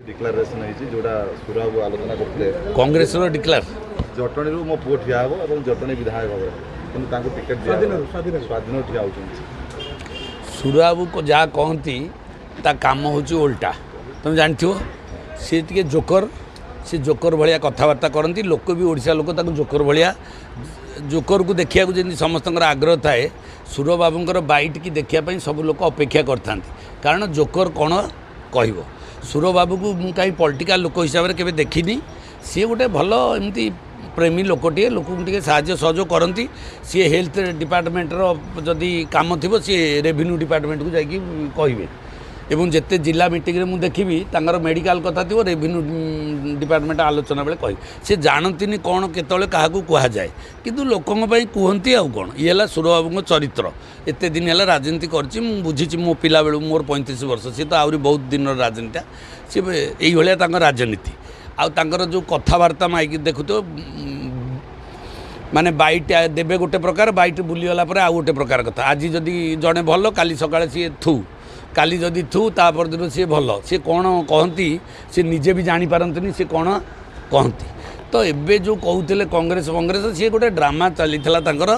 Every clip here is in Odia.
ଡିକ୍ଲାରେସନ ହେଇଛି, ଯୋଉଟା ସୁରବାବୁ ଆଲୋଚନା କରୁଥିଲେ। କଂଗ୍ରେସର ଡିକ୍ଲାର। ଜଟଣୀରୁ ମୋ ପୁଅ ଠିଆ ହେବ ଏବଂ ଜଟଣୀ ବିଧାୟକ ଭାବରେ, କିନ୍ତୁ ତାଙ୍କୁ ଟିକେଟ୍ ସ୍ୱାଧୀନ ଠିଆ ହେଉଛନ୍ତି। ସୁରବାବୁ ଯାହା କହନ୍ତି ତା କାମ ହେଉଛି ଓଲଟା, ତୁମେ ଜାଣିଥିବ। ସିଏ ଟିକେ ଜୋକର, ସେ ଜୋକର ଭଳିଆ କଥାବାର୍ତ୍ତା କରନ୍ତି। ଲୋକ ବି, ଓଡ଼ିଶା ଲୋକ ତାକୁ ଜୋକର ଭଳିଆ, ଜୋକରକୁ ଦେଖିବାକୁ ଯେମିତି ସମସ୍ତଙ୍କର ଆଗ୍ରହ ଥାଏ, ସୁରବାବୁଙ୍କର ବାଇଟ୍ କି ଦେଖିବା ପାଇଁ ସବୁ ଲୋକ ଅପେକ୍ଷା କରିଥାନ୍ତି, କାରଣ ଜୋକର କ'ଣ କହିବ। ସୁରବାବୁକୁ ମୁଁ କାହିଁ ପଲିଟିକାଲ ଲୋକ ହିସାବରେ କେବେ ଦେଖିନି। ସିଏ ଗୋଟେ ଭଲ ଏମିତି ପ୍ରେମୀ ଲୋକଟିଏ, ଲୋକଙ୍କୁ ଟିକେ ସାହାଯ୍ୟ ସହଯୋଗ କରନ୍ତି। ସିଏ ହେଲ୍ଥ ଡିପାର୍ଟମେଣ୍ଟର ଯଦି କାମ ଥିବ, ସିଏ ରେଭିନ୍ୟୁ ଡିପାର୍ଟମେଣ୍ଟକୁ ଯାଇକି କହିବେ। ଏବଂ ଯେତେ ଜିଲ୍ଲା ମିଟିଂରେ ମୁଁ ଦେଖିବି, ତାଙ୍କର ମେଡ଼ିକାଲ କଥା ଥିବ, ରେଭିନ୍ୟୁ ଡିପାର୍ଟମେଣ୍ଟ ଆଲୋଚନା ବେଳେ କହିବେ। ସେ ଜାଣନ୍ତିନି କ'ଣ କେତେବେଳେ କାହାକୁ କୁହାଯାଏ, କିନ୍ତୁ ଲୋକଙ୍କ ପାଇଁ କୁହନ୍ତି। ଆଉ କ'ଣ, ଇଏ ହେଲା ସୁରବାବୁଙ୍କ ଚରିତ୍ର। ଏତେ ଦିନ ହେଲା ରାଜନୀତି କରିଛି, ମୁଁ ବୁଝିଛି। ମୋ ପିଲାବେଳୁ, ମୋର 35 ବର୍ଷ, ସିଏ ତ ଆହୁରି ବହୁତ ଦିନର ରାଜନୀତିଟା। ସିଏ ଏଇଭଳିଆ ତାଙ୍କ ରାଜନୀତି। ଆଉ ତାଙ୍କର ଯେଉଁ କଥାବାର୍ତ୍ତା ମାଇକି ଦେଖୁଥିବ, ମାନେ ବାଇଟ୍ ଦେବେ ଗୋଟେ ପ୍ରକାର, ବାଇଟ୍ ବୁଲିଗଲା ପରେ ଆଉ ଗୋଟେ ପ୍ରକାର କଥା। ଆଜି ଯଦି ଜଣେ ଭଲ, କାଲି ସକାଳେ ସିଏ ଥୁ, କାଲି ଯଦି ଥୁ, ତା ପରଦିନ ସିଏ ଭଲ। ସିଏ କ'ଣ କହନ୍ତି ସେ ନିଜେ ବି ଜାଣିପାରନ୍ତିନି ସିଏ କ'ଣ କହନ୍ତି। ତ ଏବେ ଯେଉଁ କହୁଥିଲେ କଂଗ୍ରେସ କଂଗ୍ରେସ, ସିଏ ଗୋଟେ ଡ୍ରାମା ଚାଲିଥିଲା ତାଙ୍କର,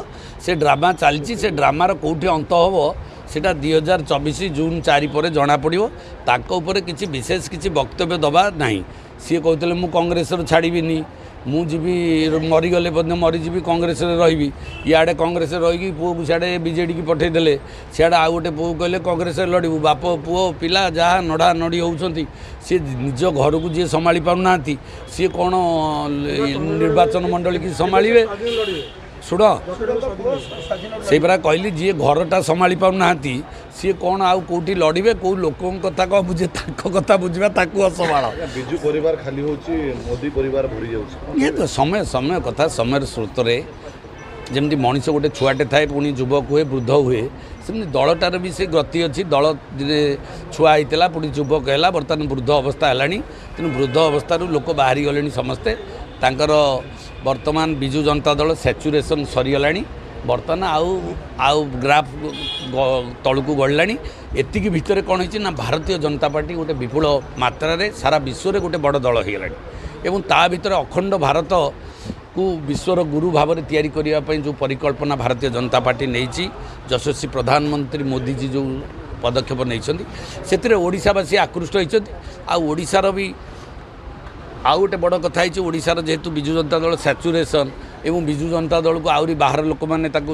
ସେ ଡ୍ରାମା ଚାଲିଛି। ସେ ଡ୍ରାମାର କେଉଁଠି ଅନ୍ତ ହେବ, ସେଇଟା 2024 ଜୁନ୍ 4 ପରେ ଜଣାପଡ଼ିବ। ତାଙ୍କ ଉପରେ କିଛି ବିଶେଷ କିଛି ବକ୍ତବ୍ୟ ଦେବା ନାହିଁ। ସିଏ କହୁଥିଲେ ମୁଁ କଂଗ୍ରେସରୁ ଛାଡ଼ିବିନି, ମୁଁ ଯିବି, ମରିଗଲେ ମଧ୍ୟ ମରିଯିବି, କଂଗ୍ରେସରେ ରହିବି। ଇଆଡ଼େ କଂଗ୍ରେସରେ ରହିକି ପୁଅକୁ ସିଆଡ଼େ ବିଜେଡ଼ିକି ପଠାଇଦେଲେ, ସିଆଡ଼େ ଆଉ ଗୋଟେ ପୁଅକୁ କହିଲେ କଂଗ୍ରେସରେ ଲଢ଼ିବୁ। ବାପ ପୁଅ ପିଲା ଯାହା ନଢ଼ା ନଢ଼ି ହେଉଛନ୍ତି, ସିଏ ନିଜ ଘରକୁ ଯିଏ ସମ୍ଭାଳି ପାରୁନାହାନ୍ତି, ସିଏ କ'ଣ ନିର୍ବାଚନ ମଣ୍ଡଳୀକି ସମ୍ଭାଳିବେ? ଶୁଣ, ସେଇ ପରା କହିଲି, ଯିଏ ଘରଟା ସମ୍ଭାଳି ପାରୁନାହାନ୍ତି, ସିଏ କ'ଣ ଆଉ କେଉଁଠି ଲଢ଼ିବେ? କେଉଁ ଲୋକଙ୍କ କଥା କ'ଣ ବୁଝେ? ତାଙ୍କ କଥା ବୁଝିବା ତାକୁ ଅସମ୍ଭାଳ। ବିଜୁ ପରିବାର ଖାଲି ହେଉଛି, ମୋଦି ପରିବାର ଭରି ଯାଉଛି। ଇଏ ତ ସମୟ ସମୟ କଥା। ସମୟର ସ୍ରୋତରେ ଯେମିତି ମଣିଷ ଗୋଟେ ଛୁଆଟେ ଥାଏ, ପୁଣି ଯୁବକ ହୁଏ, ବୃଦ୍ଧ ହୁଏ, ସେମିତି ଦଳଟାର ବି ସେ ଗତି ଅଛି। ଦଳ ଦିନେ ଛୁଆ ହେଇଥିଲା, ପୁଣି ଯୁବକ ହେଲା, ବର୍ତ୍ତମାନ ବୃଦ୍ଧ ଅବସ୍ଥା ହେଲାଣି। ତେଣୁ ବୃଦ୍ଧ ଅବସ୍ଥାରୁ ଲୋକ ବାହାରି ଗଲେଣି ସମସ୍ତେ। ତାଙ୍କର ବର୍ତ୍ତମାନ ବିଜୁ ଜନତା ଦଳ ସ୍ୟାଚୁରେସନ୍ ସରିଗଲାଣି। ବର୍ତ୍ତମାନ ଆଉ ଆଉ ଗ୍ରାଫ୍ ତଳକୁ ଗଡ଼ିଲାଣି। ଏତିକି ଭିତରେ କ'ଣ ହେଇଛି ନା, ଭାରତୀୟ ଜନତା ପାର୍ଟି ଗୋଟେ ବିପୁଳ ମାତ୍ରାରେ ସାରା ବିଶ୍ୱରେ ଗୋଟେ ବଡ଼ ଦଳ ହେଇଗଲାଣି। ଏବଂ ତା ଭିତରେ ଅଖଣ୍ଡ ଭାରତକୁ ବିଶ୍ୱର ଗୁରୁ ଭାବରେ ତିଆରି କରିବା ପାଇଁ ଯେଉଁ ପରିକଳ୍ପନା ଭାରତୀୟ ଜନତା ପାର୍ଟି ନେଇଛି, ଯଶସ୍ୱୀ ପ୍ରଧାନମନ୍ତ୍ରୀ ମୋଦିଜୀ ଯେଉଁ ପଦକ୍ଷେପ ନେଇଛନ୍ତି, ସେଥିରେ ଓଡ଼ିଶାବାସୀ ଆକୃଷ୍ଟ ହୋଇଛନ୍ତି। ଆଉ ଓଡ଼ିଶାର ବି ଆଉ ଗୋଟେ ବଡ଼ କଥା ହେଇଛି, ଓଡ଼ିଶାର ଯେହେତୁ ବିଜୁ ଜନତା ଦଳ ସ୍ୟାଚୁରେସନ୍ ଏବଂ ବିଜୁ ଜନତା ଦଳକୁ ଆହୁରି ବାହାର ଲୋକମାନେ ତାକୁ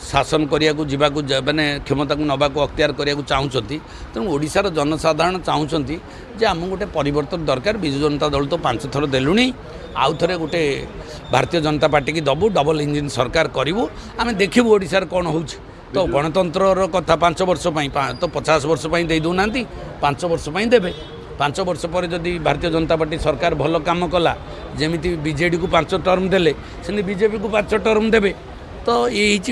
ଶାସନ କରିବାକୁ ଯିବାକୁ, ମାନେ କ୍ଷମତାକୁ ନେବାକୁ, ଅକ୍ତିଆର କରିବାକୁ ଚାହୁଁଛନ୍ତି। ତେଣୁ ଓଡ଼ିଶାର ଜନସାଧାରଣ ଚାହୁଁଛନ୍ତି ଯେ ଆମକୁ ଗୋଟେ ପରିବର୍ତ୍ତନ ଦରକାର। ବିଜୁ ଜନତା ଦଳ ତ 5 ଥର ଦେଲୁଣି, ଆଉ ଥରେ ଗୋଟେ ଭାରତୀୟ ଜନତା ପାର୍ଟିକି ଦେବୁ, ଡବଲ୍ ଇଞ୍ଜିନ୍ ସରକାର କରିବୁ, ଆମେ ଦେଖିବୁ ଓଡ଼ିଶାରେ କ'ଣ ହେଉଛି। ତ ଗଣତନ୍ତ୍ରର କଥା, 5 ବର୍ଷ ପାଇଁ ତ 50 ବର୍ଷ ପାଇଁ ଦେଇ ଦେଉନାହାନ୍ତି, 5 ବର୍ଷ ପାଇଁ ଦେବେ। 5 ବର୍ଷ ପରେ ଯଦି ଭାରତୀୟ ଜନତା ପାର୍ଟି ସରକାର ଭଲ କାମ କଲା, ଯେମିତି ବିଜେଡ଼ିକୁ 5 ଟର୍ମ ଦେଲେ, ସେମିତି ବିଜେପିକୁ 5 ଟର୍ମ ଦେବେ। ତ ଏଇ ହେଇଛି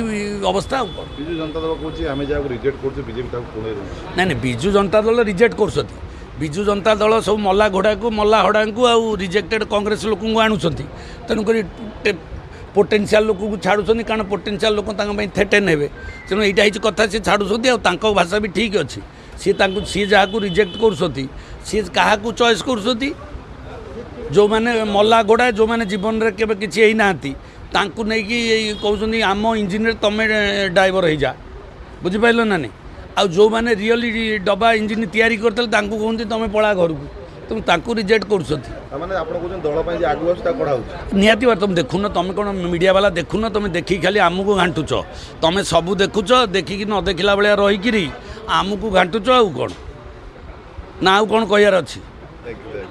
ଅବସ୍ଥା, ଆଉ କ'ଣ। ବିଜୁ ଜନତା ଦଳ କହୁଛି ଆମେ ଯାହାକୁ ରିଜେକ୍ଟ କରୁଛୁ, ବିଜେପି ତାକୁ ପୁଣେଇ ଦେଉଛି। ନାଇଁ ନାଇଁ, ବିଜୁ ଜନତା ଦଳ ରିଜେକ୍ଟ କରୁଛନ୍ତି। ବିଜୁ ଜନତା ଦଳ ସବୁ ମଲା ଘୋଡ଼ାକୁ, ମଲା ହଡ଼ାଙ୍କୁ ଆଉ ରିଜେକ୍ଟେଡ଼ କଂଗ୍ରେସ ଲୋକଙ୍କୁ ଆଣୁଛନ୍ତି। ତେଣୁକରି ପୋଟେନ୍ସିଆଲ ଲୋକକୁ ଛାଡ଼ୁଛନ୍ତି, କାରଣ ପୋଟେନ୍ସିଆଲ ଲୋକ ତାଙ୍କ ପାଇଁ ଥ୍ରେଟେନ୍ ହେବେ। ତେଣୁ ଏଇଟା ହେଇଛି କଥା, ସେ ଛାଡ଼ୁଛନ୍ତି। ଆଉ ତାଙ୍କ ଭାଷା ବି ଠିକ୍ ଅଛି। ସିଏ ତାଙ୍କୁ, ସିଏ ଯାହାକୁ ରିଜେକ୍ଟ କରୁଛନ୍ତି, ସିଏ କାହାକୁ ଚଏସ୍ କରୁଛନ୍ତି? ଯେଉଁମାନେ ମଲା ଘୋଡ଼ା, ଯେଉଁମାନେ ଜୀବନରେ କେବେ କିଛି ହେଇନାହାନ୍ତି, ତାଙ୍କୁ ନେଇକି ଏଇ କହୁଛନ୍ତି ଆମ ଇଞ୍ଜିନରେ ତୁମେ ଡ୍ରାଇଭର ହେଇଯା। ବୁଝିପାରିଲ ନା ନାଇଁ? ଆଉ ଯେଉଁମାନେ ରିଅଲି ଡବା ଇଞ୍ଜିନ୍ ତିଆରି କରିଥିଲେ, ତାଙ୍କୁ କୁହନ୍ତି ତୁମେ ପଳା ଘରକୁ। ତେଣୁ ତାଙ୍କୁ ରିଜେକ୍ଟ କରୁଛନ୍ତି। ମାନେ ଆପଣ କହୁଛନ୍ତି ଦଳ ପାଇଁ ଯେ ଆଗକୁ ଆସୁଛି ତାକୁ କଢ଼ା ହେଉଛି? ନିହାତି ଭାବେ। ତୁମେ ଦେଖୁନ, ତୁମେ କ'ଣ ମିଡ଼ିଆ ବାଲା ଦେଖୁନ? ତୁମେ ଦେଖିକି ଖାଲି ଆମକୁ ଘାଣ୍ଟୁଛ। ତୁମେ ସବୁ ଦେଖୁଛ, ଦେଖିକି ନ ଦେଖିଲା ଭଳିଆ ରହିକିରି ଆମକୁ ଘାଣ୍ଟୁଛ। ଆଉ କ'ଣ ନା, ଆଉ କ'ଣ କହିବାର ଅଛି? Thank you.